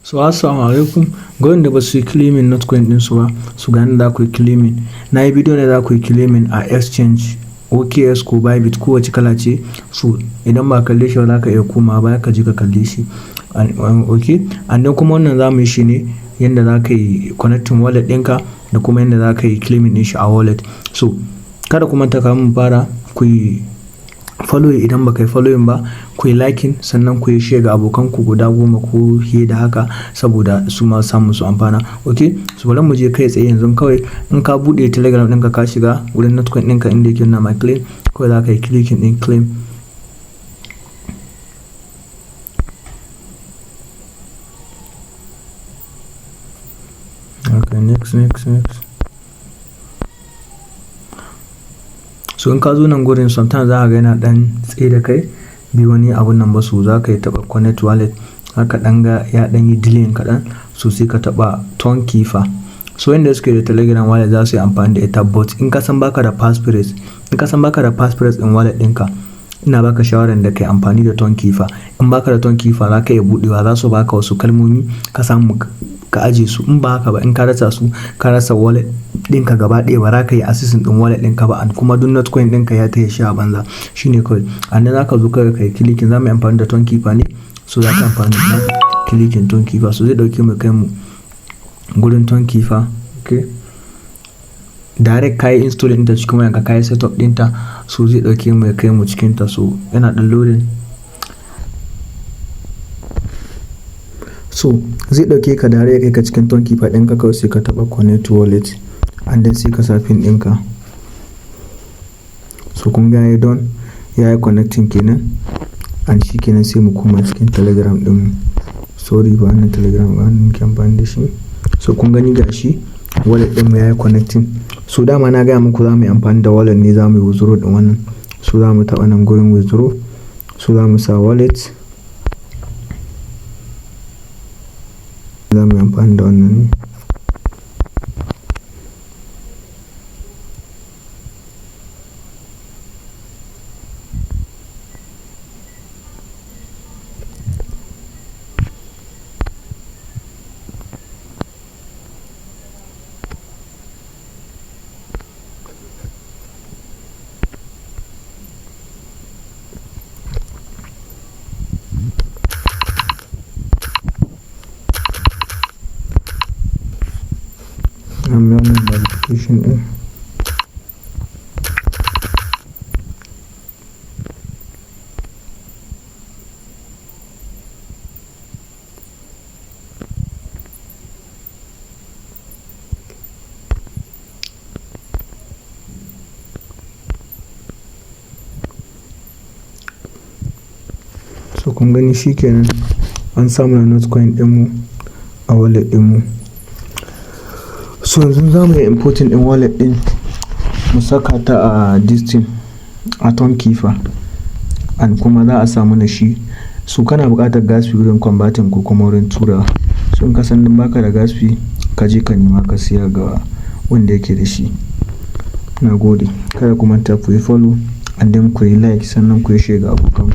So assalamu alaikum. Ga wanda ba su yi claiming Notcoin ɗinsu ba, su ga yanda za ku yi claiming. Na yi bidiyo da za ku yi claiming a exchange OKX ko Bybit, kowace kala ce. So idan ba kalle shi ba, za ka iya komawa baya ka je ka kalle shi. Ok, and then kuma wannan za mu yi shi ne yanda za ka yi connecting wallet ɗinka da kuma yanda za ka yi claiming ɗin shi a wallet. So kada ku manta, kafin mu fara, ku yi following idan ba ka yi following ba, ku yi liking, sannan ku yi share ga abokanku guda 10 ko fiye da haka, saboda su ma samu su amfana. Ok, so bari mu je kai tsaye yanzu. Kawai in ka buɗe Telegram ɗinka, ka shiga wurin Notcoin ɗinka inda yake nuna ma claim, kawai za ka yi clicking ɗin claim. Okay, next, next, next. So in ka zo nan gurin, sometimes za ka ga yana ɗan tsaye da kai bi wani abun nan ba. So za ka yi taɓa connect wallet, haka ɗan ga ya ɗan yi delay kaɗan. So sai ka taɓa Tonkeeper. So yanda suke da Telegram wallet za su yi amfani da ita, but in ka san baka da passphrase, in ka san baka da passphrase ɗin wallet ɗinka, ina baka shawarar da kai amfani da Tonkeeper. In baka da Tonkeeper, za ka iya buɗewa, za su baka wasu kalmomi ka samu ka aje su. In ba haka ba, in ka rasa su, ka rasa wallet ɗinka gaba ɗaya, ba za ka yi accessing ɗin wallet ɗinka ba, and kuma duk Notcoin ɗinka ya tafi shi a banza. Shine kawai. And then za ka zo kawai ka yi clicking. Za mu yi amfani da Tonkeeper ne, so za ka amfani da clicking Tonkeeper. So zai ɗauke mu, kai mu gurin Tonkeeper. Okay, direct ka yi install ɗinta cikin wayanka, ka yi setup ɗinta, so zai ɗauke mu ya kai mu cikinta. So yana ɗan loading. So zai ɗauke ka direct ya kai ka cikin Tonkeeper ɗinka. Kawai sai ka taɓa connect wallet and then sai ka sa pin ɗinka. So kun ga yayi done, ya yi connecting kenan, and shi kenan. Sai mu koma cikin Telegram ɗinmu. Sorry, ba wannan Telegram ba, wannan nake amfani da shi. So kun gani, gashi wallet ɗinmu ya yi connecting. So dama na gaya muku za mu yi amfani da wallet ne, za mu yi withdraw ɗin wannan. So za mu taɓa nan gurin withdraw. So za mu sa wallet, za mu yi amfani da wannan ne. Za mu yi wannan verification ɗin. So kun gani, shi kenan, an samu na Notcoin ɗinmu a wallet ɗinmu. So yanzu za mu yi importing ɗin wallet ɗin, mu saka ta a this thing, a Tonkeeper, and kuma za a samu na shi. So kana buƙatar gas fee wurin converting ko kuma wurin turawa. So in ka san baka da gas fee, ka je ka nema ka siya ga wanda yake da shi. Na gode. Kada ku manta ku yi follow and then ku yi like, sannan ku yi share ga abokanku.